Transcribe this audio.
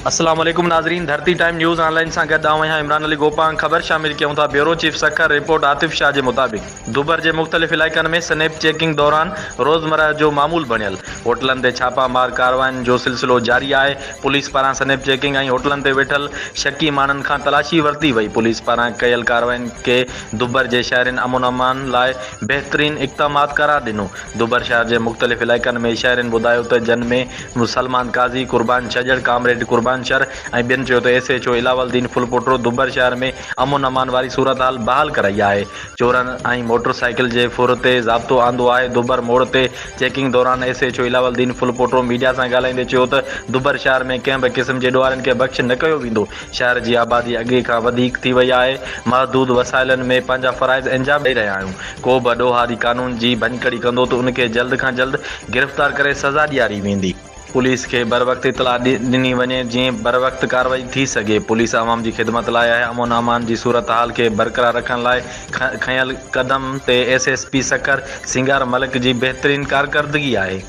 اسلام عليڪم ناظرين ڌرتي ٽائيم نيوز آن لائين سان گڏ آئون آهيان عمران علي گوپانگ خبر شامل ڪيون ٿا bureau chief Sukkur report Atif Shah جي مطابق دوبر جي مختلف علائقن ۾ سنيپ چيڪنگ دوران روزمره جو معمول بڻيل هوٽلن تي ڇاپا مار ڪاررواين جو سلسلو جاري آهي پوليس پاران سنيپ چيڪنگ ۽ هوٽلن تي ويٺل شڪي ماڻهن کان تلاشي ورتي وئي پوليس پاران ڪيل ڪاررواين کي دوبر جي شهرين امن امان لاء بهترين اقدامات قرار ڏنو دوبر شهر جي مختلف علائقن ۾ شهرين ٻڌايو ته جن ۾ سلمان قاضي، قربان ڇڄڙ، ڪامريڊ قربان شر ۽ ٻين چيو ته S H O Alauddin Phulpoto Dubar شهر ۾ امن امان واري صورتحال بحال ڪرائي آهي، چورن ۽ موٽر سائيڪل جي ڦر تي ضابطو آندو آهي، دوبر موڙ تي چيڪنگ دوران S H O Alauddin Phulpoto media سان ڳالهائيندي چيو ته دوبر شهر ۾ ڪنهن به قسم جي ڏوهارين کي بخش نه ڪيو ويندو، شهر جي آبادي اڳي کان وڌيڪ ٿي وئي آهي، محدود وسائلن ۾ پنهنجا فرائض انجام ڏئي رهيا آهيون، ڪو به ڏوهاري قانون جي ڀڃڪڙي ڪندو ته ان کي جلد کان جلد گرفتار ڪري سزا ڏياري ويندي. پوليس کي بروقت اطلاع ڏني وڃي جيئن بروقت ڪارروائي ٿي سگهي، پوليس عوام جي خدمت لاء آهي، امن امان جي صورتحال کي برقرار رکڻ لاء کنيل قدم تي S S P Sukkur Singar Malik جي بهترين ڪارڪردگي آهي.